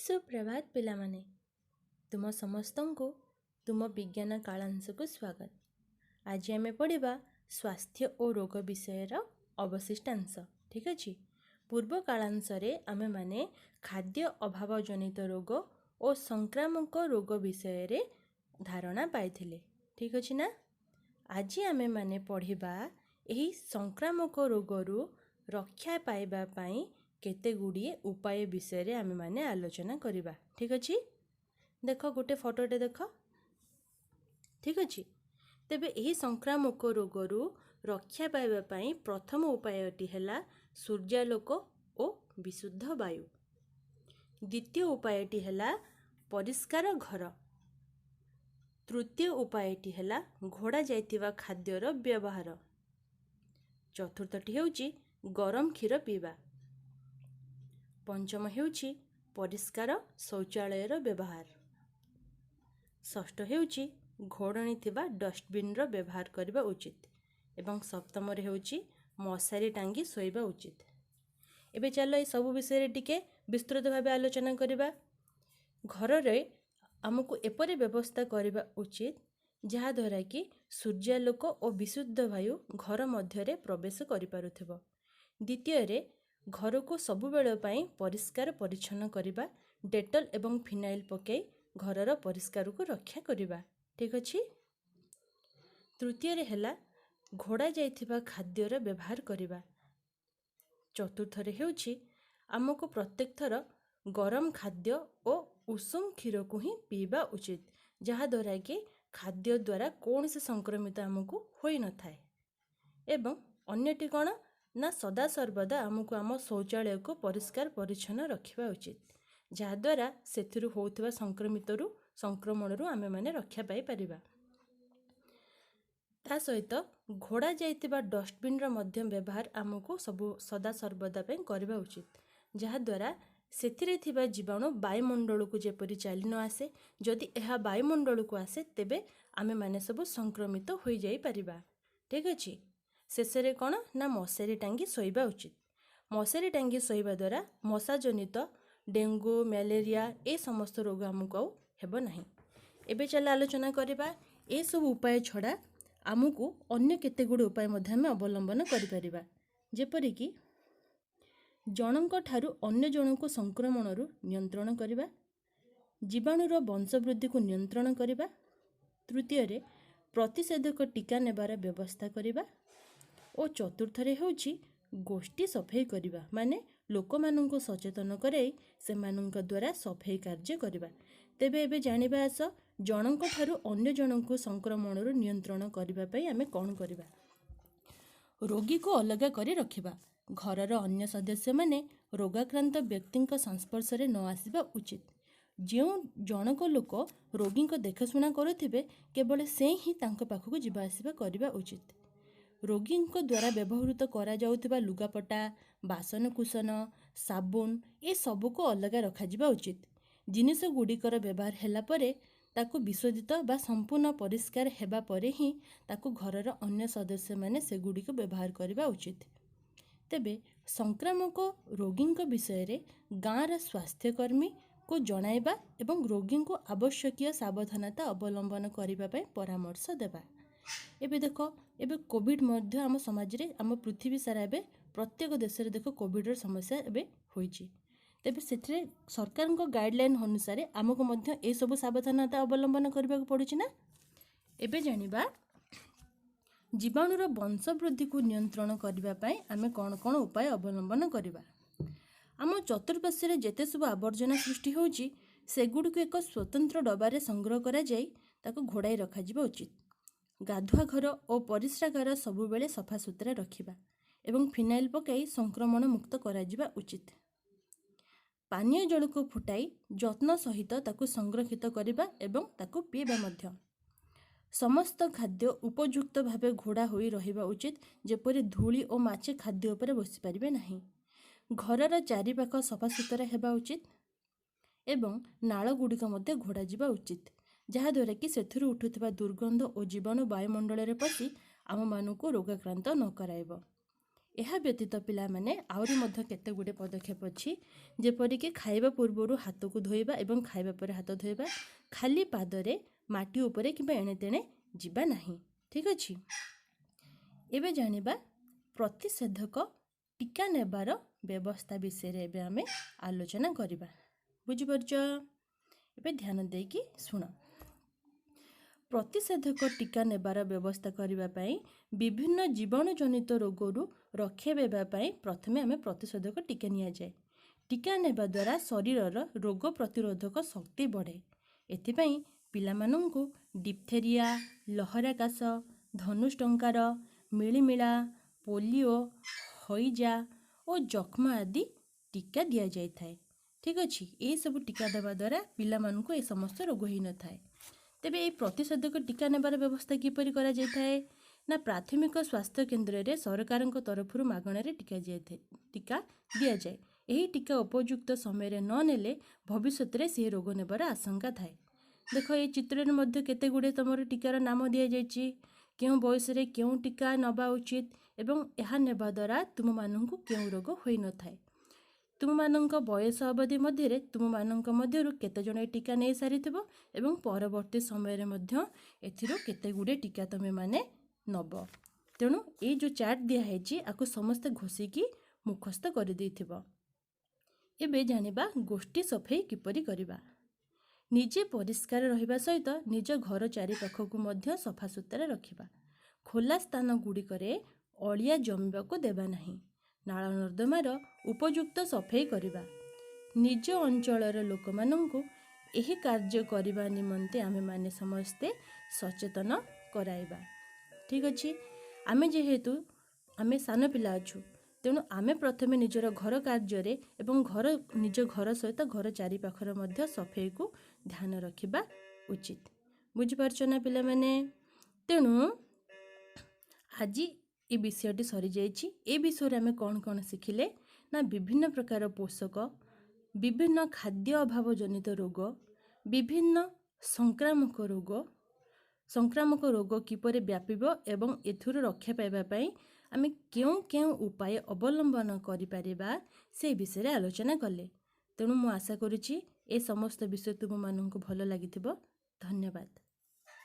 ସୁପ୍ରଭାତ ପିଲାମାନେ, ତୁମ ସମସ୍ତଙ୍କୁ ତୁମ ବିଜ୍ଞାନ କାଳାଂଶକୁ ସ୍ୱାଗତ। ଆଜି ଆମେ ପଢ଼ିବା ସ୍ୱାସ୍ଥ୍ୟ ଓ ରୋଗ ବିଷୟର ଅବଶିଷ୍ଟାଂଶ। ଠିକ୍ ଅଛି? ପୂର୍ବ କାଳାଂଶରେ ଆମେମାନେ ଖାଦ୍ୟ ଅଭାବ ଜନିତ ରୋଗ ଓ ସଂକ୍ରାମକ ରୋଗ ବିଷୟରେ ଧାରଣା ପାଇଥିଲେ। ଠିକ୍ ଅଛି ନା? ଆଜି ଆମେମାନେ ପଢ଼ିବା ଏହି ସଂକ୍ରାମକ ରୋଗରୁ ରକ୍ଷା ପାଇବା ପାଇଁ କେତେ ଗୁଡ଼ିଏ ଉପାୟ ବିଷୟରେ ଆମେମାନେ ଆଲୋଚନା କରିବା। ଠିକ୍ ଅଛି? ଦେଖ, ଗୋଟେ ଫଟୋଟେ ଦେଖ। ଠିକ୍ ଅଛି? ତେବେ ଏହି ସଂକ୍ରାମକ ରୋଗରୁ ରକ୍ଷା ପାଇବା ପାଇଁ ପ୍ରଥମ ଉପାୟଟି ହେଲା ସୂର୍ଯ୍ୟାଲୋକ ଓ ବିଶୁଦ୍ଧ ବାୟୁ। ଦ୍ୱିତୀୟ ଉପାୟଟି ହେଲା ପରିଷ୍କାର ଘର। ତୃତୀୟ ଉପାୟଟି ହେଲା ଘୋଡ଼ା ଯାଇଥିବା ଖାଦ୍ୟର ବ୍ୟବହାର। ଚତୁର୍ଥଟି ହେଉଛି ଗରମ କ୍ଷୀର ପିଇବା। ପଞ୍ଚମ ହେଉଛି ପରିଷ୍କାର ଶୌଚାଳୟର ବ୍ୟବହାର। ଷଷ୍ଠ ହେଉଛି ଘୋଡ଼ଣୀ ଥିବା ଡଷ୍ଟବିନ୍ର ବ୍ୟବହାର କରିବା ଉଚିତ ଏବଂ ସପ୍ତମରେ ହେଉଛି ମଶାରୀ ଟାଙ୍ଗି ଶୋଇବା ଉଚିତ। ଏବେ ଚାଲ ଏସବୁ ବିଷୟରେ ଟିକେ ବିସ୍ତୃତ ଭାବେ ଆଲୋଚନା କରିବା। ଘରରେ ଆମକୁ ଏପରି ବ୍ୟବସ୍ଥା କରିବା ଉଚିତ ଯାହାଦ୍ୱାରା କି ସୂର୍ଯ୍ୟାଲୋକ ଓ ବିଶୁଦ୍ଧ ବାୟୁ ଘର ମଧ୍ୟରେ ପ୍ରବେଶ କରିପାରୁଥିବ। ଦ୍ୱିତୀୟରେ, ଘରକୁ ସବୁବେଳ ପାଇଁ ପରିଷ୍କାର ପରିଚ୍ଛନ୍ନ କରିବା, ଡେଟଲ୍ ଏବଂ ଫିନାଇଲ୍ ପକାଇ ଘରର ପରିଷ୍କାରକୁ ରକ୍ଷା କରିବା। ଠିକ୍ ଅଛି? ତୃତୀୟରେ ହେଲା ଘୋଡ଼ା ଯାଇଥିବା ଖାଦ୍ୟର ବ୍ୟବହାର କରିବା। ଚତୁର୍ଥରେ ହେଉଛି ଆମକୁ ପ୍ରତ୍ୟେକ ଥର ଗରମ ଖାଦ୍ୟ ଓ ଉଷୁମ କ୍ଷୀରକୁ ହିଁ ପିଇବା ଉଚିତ, ଯାହାଦ୍ୱାରା କି ଖାଦ୍ୟ ଦ୍ୱାରା କୌଣସି ସଂକ୍ରମିତ ଆମକୁ ହୋଇନଥାଏ। ଏବଂ ଅନ୍ୟଟି କ'ଣ ନା ସଦାସର୍ବଦା ଆମକୁ ଆମ ଶୌଚାଳୟକୁ ପରିଷ୍କାର ପରିଚ୍ଛନ୍ନ ରଖିବା ଉଚିତ, ଯାହାଦ୍ୱାରା ସେଥିରୁ ହେଉଥିବା ସଂକ୍ରମିତରୁ ସଂକ୍ରମଣରୁ ଆମେମାନେ ରକ୍ଷା ପାଇପାରିବା। ତା ସହିତ ଘୋଡ଼ା ଯାଇଥିବା ଡଷ୍ଟବିନ୍ର ମଧ୍ୟ ବ୍ୟବହାର ଆମକୁ ସବୁ ସଦାସର୍ବଦା ପାଇଁ କରିବା ଉଚିତ, ଯାହାଦ୍ୱାରା ସେଥିରେ ଥିବା ଜୀବାଣୁ ବାୟୁମଣ୍ଡଳକୁ ଯେପରି ଚାଲି ନ ଆସେ। ଯଦି ଏହା ବାୟୁମଣ୍ଡଳକୁ ଆସେ, ତେବେ ଆମେମାନେ ସବୁ ସଂକ୍ରମିତ ହୋଇଯାଇପାରିବା। ଠିକ୍ ଅଛି? ଶେଷରେ କ'ଣ ନା ମଶାରୀ ଟାଙ୍ଗି ଶୋଇବା ଉଚିତ। ମଶାରୀ ଟାଙ୍ଗି ଶୋଇବା ଦ୍ୱାରା ମଶାଜନିତ ଡେଙ୍ଗୁ, ମ୍ୟାଲେରିଆ ଏ ସମସ୍ତ ରୋଗ ଆମକୁ ଆଉ ହେବ ନାହିଁ। ଏବେ ଚାଲ ଆଲୋଚନା କରିବା, ଏସବୁ ଉପାୟ ଛଡ଼ା ଆମକୁ ଅନ୍ୟ କେତେ ଗୁଡ଼ିଏ ଉପାୟ ମଧ୍ୟ ଆମେ ଅବଲମ୍ବନ କରିପାରିବା। ଯେପରିକି ଜଣଙ୍କ ଠାରୁ ଅନ୍ୟ ଜଣଙ୍କୁ ସଂକ୍ରମଣରୁ ନିୟନ୍ତ୍ରଣ କରିବା, ଜୀବାଣୁର ବଂଶବୃଦ୍ଧିକୁ ନିୟନ୍ତ୍ରଣ କରିବା, ତୃତୀୟରେ ପ୍ରତିଷେଧକ ଟୀକା ନେବାର ବ୍ୟବସ୍ଥା କରିବା ଓ ଚତୁର୍ଥରେ ହେଉଛି ଗୋଷ୍ଠୀ ସଫେଇ କରିବା, ମାନେ ଲୋକମାନଙ୍କୁ ସଚେତନ କରାଇ ସେମାନଙ୍କ ଦ୍ୱାରା ସଫେଇ କାର୍ଯ୍ୟ କରିବା। ତେବେ ଏବେ ଜାଣିବା ଆସ, ଜଣଙ୍କ ଠାରୁ ଅନ୍ୟ ଜଣଙ୍କୁ ସଂକ୍ରମଣରୁ ନିୟନ୍ତ୍ରଣ କରିବା ପାଇଁ ଆମେ କ'ଣ କରିବା? ରୋଗୀକୁ ଅଲଗା କରି ରଖିବା। ଘରର ଅନ୍ୟ ସଦସ୍ୟମାନେ ରୋଗାକ୍ରାନ୍ତ ବ୍ୟକ୍ତିଙ୍କ ସଂସ୍ପର୍ଶରେ ନ ଆସିବା ଉଚିତ। ଯେଉଁ ଜଣକ ଲୋକ ରୋଗୀଙ୍କ ଦେଖାଶୁଣା କରୁଥିବେ, କେବଳ ସେ ହିଁ ତାଙ୍କ ପାଖକୁ ଯିବା ଆସିବା କରିବା ଉଚିତ। ରୋଗୀଙ୍କ ଦ୍ୱାରା ବ୍ୟବହୃତ କରାଯାଉଥିବା ଲୁଗାପଟା, ବାସନକୁସନ, ସାବୁନ ଏସବୁକୁ ଅଲଗା ରଖାଯିବା ଉଚିତ। ଜିନିଷ ଗୁଡ଼ିକର ବ୍ୟବହାର ହେଲା ପରେ ତାକୁ ବିଶୋଧିତ ବା ସମ୍ପୂର୍ଣ୍ଣ ପରିଷ୍କାର ହେବା ପରେ ହିଁ ତାକୁ ଘରର ଅନ୍ୟ ସଦସ୍ୟମାନେ ସେଗୁଡ଼ିକୁ ବ୍ୟବହାର କରିବା ଉଚିତ। ତେବେ ସଂକ୍ରାମକ ରୋଗୀଙ୍କ ବିଷୟରେ ଗାଁର ସ୍ୱାସ୍ଥ୍ୟକର୍ମୀକୁ ଜଣାଇବା ଏବଂ ରୋଗୀଙ୍କୁ ଆବଶ୍ୟକୀୟ ସାବଧାନତା ଅବଲମ୍ବନ କରିବା ପାଇଁ ପରାମର୍ଶ ଦେବା। ଏବେ ଦେଖ, ଏବେ କୋଭିଡ଼ ମଧ୍ୟ ଆମ ସମାଜରେ, ଆମ ପୃଥିବୀ ସାରା ଏବେ ପ୍ରତ୍ୟେକ ଦେଶରେ ଦେଖ କୋଭିଡ଼ର ସମସ୍ୟା ଏବେ ହୋଇଛି। ତେବେ ସେଥିରେ ସରକାରଙ୍କ ଗାଇଡ଼ଲାଇନ୍ ଅନୁସାରେ ଆମକୁ ମଧ୍ୟ ଏସବୁ ସାବଧାନତା ଅବଲମ୍ବନ କରିବାକୁ ପଡ଼ୁଛି ନା? ଏବେ ଜାଣିବା ଜୀବାଣୁର ବଂଶବୃଦ୍ଧିକୁ ନିୟନ୍ତ୍ରଣ କରିବା ପାଇଁ ଆମେ କ'ଣ କ'ଣ ଉପାୟ ଅବଲମ୍ବନ କରିବା। ଆମ ଚତୁଃପାର୍ଶ୍ୱରେ ଯେତେ ସବୁ ଆବର୍ଜନା ସୃଷ୍ଟି ହେଉଛି, ସେଗୁଡ଼ିକୁ ଏକ ସ୍ୱତନ୍ତ୍ର ଡବାରେ ସଂଗ୍ରହ କରାଯାଇ ତାକୁ ଘୋଡ଼ାଇ ରଖାଯିବା ଉଚିତ। ଗାଧୁଆ ଘର ଓ ପରିସ୍ରାଗାର ସବୁବେଳେ ସଫାସୁତୁରା ରଖିବା ଏବଂ ଫିନାଇଲ୍ ପକାଇ ସଂକ୍ରମଣ ମୁକ୍ତ କରାଯିବା ଉଚିତ। ପାନୀୟ ଜଳକୁ ଫୁଟାଇ ଯତ୍ନ ସହିତ ତାକୁ ସଂରକ୍ଷିତ କରିବା ଏବଂ ତାକୁ ପିଇବା ମଧ୍ୟ। ସମସ୍ତ ଖାଦ୍ୟ ଉପଯୁକ୍ତ ଭାବେ ଘୋଡ଼ା ହୋଇ ରହିବା ଉଚିତ, ଯେପରି ଧୂଳି ଓ ମାଛି ଖାଦ୍ୟ ଉପରେ ବସିପାରିବେ ନାହିଁ। ଘରର ଚାରିପାଖ ସଫାସୁତୁରା ହେବା ଉଚିତ ଏବଂ ନାଳ ଗୁଡ଼ିକ ମଧ୍ୟ ଘୋଡ଼ାଯିବା ଉଚିତ, ଯାହାଦ୍ୱାରା କି ସେଥିରୁ ଉଠୁଥିବା ଦୁର୍ଗନ୍ଧ ଓ ଜୀବାଣୁ ବାୟୁମଣ୍ଡଳରେ ପଶି ଆମମାନଙ୍କୁ ରୋଗାକ୍ରାନ୍ତ ନ କରାଇବ। ଏହା ବ୍ୟତୀତ ପିଲାମାନେ, ଆହୁରି ମଧ୍ୟ କେତେ ଗୁଡ଼ିଏ ପଦକ୍ଷେପ ଅଛି, ଯେପରିକି ଖାଇବା ପୂର୍ବରୁ ହାତକୁ ଧୋଇବା ଏବଂ ଖାଇବା ପରେ ହାତ ଧୋଇବା, ଖାଲି ପାଦରେ ମାଟି ଉପରେ କିମ୍ବା ଏଣେ ତେଣେ ଯିବା ନାହିଁ। ଠିକ୍ ଅଛି, ଏବେ ଜାଣିବା ପ୍ରତିଷେଧକ ଟୀକା ନେବାର ବ୍ୟବସ୍ଥା ବିଷୟରେ। ଏବେ ଆମେ ଆଲୋଚନା କରିବା। ବୁଝିପାରୁଛ? ଏବେ ଧ୍ୟାନ ଦେଇକି ଶୁଣ। ପ୍ରତିଷେଧକ ଟୀକା ନେବାର ବ୍ୟବସ୍ଥା କରିବା ପାଇଁ, ବିଭିନ୍ନ ଜୀବାଣୁଜନିତ ରୋଗରୁ ରକ୍ଷା ପାଇବା ପାଇଁ ପ୍ରଥମେ ଆମେ ପ୍ରତିଷେଧକ ଟୀକା ନିଆଯାଏ। ଟୀକା ନେବା ଦ୍ୱାରା ଶରୀରର ରୋଗ ପ୍ରତିରୋଧକ ଶକ୍ତି ବଢ଼େ। ଏଥିପାଇଁ ପିଲାମାନଙ୍କୁ ଡିପଥେରିଆ, ଲହରା କାଶ, ଧନୁଷ୍ଟଙ୍କାର, ମିଳିମିଳା, ପୋଲିଓ, ହଇଜା ଓ ଯକ୍ଷ୍ମା ଆଦି ଟୀକା ଦିଆଯାଇଥାଏ। ଠିକ୍ ଅଛି, ଏହିସବୁ ଟୀକା ଦେବା ଦ୍ୱାରା ପିଲାମାନଙ୍କୁ ଏ ସମସ୍ତ ରୋଗ ହୋଇନଥାଏ। ତେବେ ଏହି ପ୍ରତିଷେଧକ ଟୀକା ନେବାର ବ୍ୟବସ୍ଥା କିପରି କରାଯାଇଥାଏ ନା, ପ୍ରାଥମିକ ସ୍ୱାସ୍ଥ୍ୟ କେନ୍ଦ୍ରରେ ସରକାରଙ୍କ ତରଫରୁ ମାଗଣାରେ ଟୀକା ଦିଆଯାଇଥାଏ, ଟୀକା ଦିଆଯାଏ। ଏହି ଟୀକା ଉପଯୁକ୍ତ ସମୟରେ ନ ନେଲେ ଭବିଷ୍ୟତରେ ସେହି ରୋଗ ନେବାର ଆଶଙ୍କା ଥାଏ। ଦେଖ, ଏଇ ଚିତ୍ରରେ ମଧ୍ୟ କେତେ ଗୁଡ଼ିଏ ତୁମର ଟୀକାର ନାମ ଦିଆଯାଇଛି, କେଉଁ ବୟସରେ କେଉଁ ଟୀକା ନେବା ଉଚିତ ଏବଂ ଏହା ନେବା ଦ୍ୱାରା ତୁମମାନଙ୍କୁ କେଉଁ ରୋଗ ହୋଇନଥାଏ। ତୁମମାନଙ୍କ ବୟସ ଅବଧି ମଧ୍ୟରେ ତୁମମାନଙ୍କ ମଧ୍ୟରୁ କେତେଜଣ ଏ ଟୀକା ନେଇସାରିଥିବ ଏବଂ ପରବର୍ତ୍ତୀ ସମୟରେ ମଧ୍ୟ ଏଥିରୁ କେତେ ଗୁଡ଼ିଏ ଟୀକା ତୁମେମାନେ ନେବ। ତେଣୁ ଏଇ ଯେଉଁ ଚାର୍ଟ ଦିଆହେଇଛି, ଆକୁ ସମସ୍ତେ ଘୋଷିକି ମୁଖସ୍ଥ କରିଦେଇଥିବ। ଏବେ ଜାଣିବା ଗୋଷ୍ଠୀ ସଫେଇ କିପରି କରିବା। ନିଜେ ପରିଷ୍କାର ରହିବା ସହିତ ନିଜ ଘର ଚାରିପାଖକୁ ମଧ୍ୟ ସଫାସୁତୁରା ରଖିବା। ଖୋଲା ସ୍ଥାନ ଗୁଡ଼ିକରେ ଅଳିଆ ଜମିବାକୁ ଦେବା ନାହିଁ। ନାଳ ନର୍ଦ୍ଦମାର ଉପଯୁକ୍ତ ସଫେଇ କରିବା। ନିଜ ଅଞ୍ଚଳର ଲୋକମାନଙ୍କୁ ଏହି କାର୍ଯ୍ୟ କରିବା ନିମନ୍ତେ ଆମେମାନେ ସମସ୍ତେ ସଚେତନ କରାଇବା। ଠିକ୍ ଅଛି, ଆମେ ଯେହେତୁ ଆମେ ସାନ ପିଲା ଅଛୁ, ତେଣୁ ଆମେ ପ୍ରଥମେ ନିଜର ଘର କାର୍ଯ୍ୟରେ ଏବଂ ଘର ନିଜ ଘର ସହିତ ଘର ଚାରିପାଖର ମଧ୍ୟ ସଫେଇକୁ ଧ୍ୟାନ ରଖିବା ଉଚିତ। ବୁଝିପାରୁଛ ନା ପିଲାମାନେ? ତେଣୁ ଆଜି ଏ ବିଷୟଟି ସରିଯାଇଛି। ଏ ବିଷୟରେ ଆମେ କ'ଣ କ'ଣ ଶିଖିଲେ ନା, ବିଭିନ୍ନ ପ୍ରକାର ପୋଷକ, ବିଭିନ୍ନ ଖାଦ୍ୟ ଅଭାବ ଜନିତ ରୋଗ, ବିଭିନ୍ନ ସଂକ୍ରାମକ ରୋଗ, ସଂକ୍ରାମକ ରୋଗ କିପରି ବ୍ୟାପିବ ଏବଂ ଏଥିରୁ ରକ୍ଷା ପାଇବା ପାଇଁ ଆମେ କେଉଁ କେଉଁ ଉପାୟ ଅବଲମ୍ବନ କରିପାରିବା, ସେ ବିଷୟରେ ଆଲୋଚନା କଲେ। ତେଣୁ ମୁଁ ଆଶା କରୁଛି ଏ ସମସ୍ତ ବିଷୟ ତୁମମାନଙ୍କୁ ଭଲ ଲାଗିଥିବ। ଧନ୍ୟବାଦ।